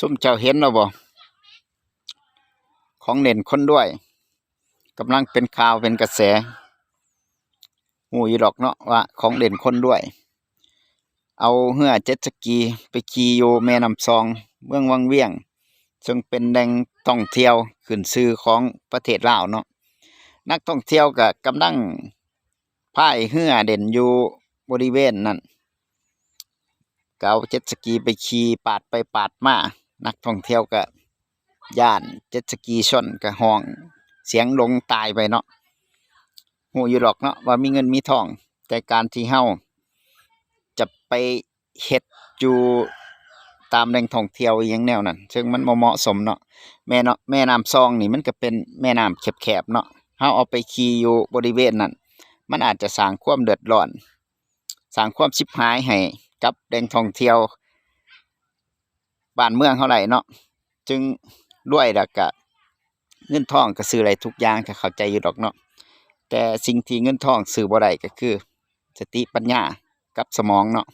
ຊຸມເຈົ້າເຫັນແລ້ວບໍ່? ຂອງເຫຼັ້ນຄົນລວຍ ກຳລັງເປັນຂ່າວເປັນກະແສ ຮູ້ຢູ່ດອກເນາະວ່າຂອງເຫຼັ້ນຄົນລວຍ ເອົາເຮືອເຈັດສະກີໄປຂີ່ຢູ່ແມ່ນ້ຳຊອງ ເມືອງວັງວຽງ ເຊິ່ງເປັນແຫຼ່ງທ່ອງທ່ຽວຂຶ້ນຊື່ຂອງປະເທດລາວເນາະ. ນັກທ່ອງທ່ຽວກໍກຳລັງພາຍເຮືອເຫຼັ້ນຢູ່ບໍລິເວນນັ້ນ ກໍເອົາເຈັດສະກີໄປຂີ່ປາດໄປປາດມາ ນັກທ່ອງທ່ຽວກໍຢ້ານ ເຈັດສະກີຊົນກໍຮ້ອງສຽງຫຼົງຕາຍໄປເນາະ. ຮູ້ຢູ່ດອກເນາະວ່າມີເງິນມີທອງ ແຕ່ການທີ່ເຮົາຈະໄປເຮັດຢູ່ຕາມແຫຼ່ງທ່ອງທ່ຽວອີ່ຫຍັງແນວນັ້ນ ເຊິ່ງມັນບໍ່ເໝາະສົມເນາະ. ແມ່ເນາະ ແມ່ນ້ຳຊອງນີ້ມັນກໍເປັນແມ່ນ້ຳແຄບໆເນາະ ເຮົາເອົາໄປຂີ່ຢູ່ບໍລິເວນນັ້ນ ມັນອາດຈະສ້າງຄວາມເດືອດຮ້ອນ ສ້າງຄວາມຊິບຫາຍໃຫ້ກັບແຫຼ່ງທ່ອງທ່ຽວບ້ານເມືອງເຮົາໄດ້ເນາະ. ຈຶ່ງລວຍແລ້ວກະເງິນທອງກໍຊື້ໄດ້ທຸກຢ່າງ ກໍເຂົ້າໃຈຢູ່ດອກເນາະ ແຕ່ສິ່ງທີ່ເງິນທອງຊື້ບໍ່ໄດ້ກໍຄືສະຕິປັນຍາກັບສະໝອງເນາະ.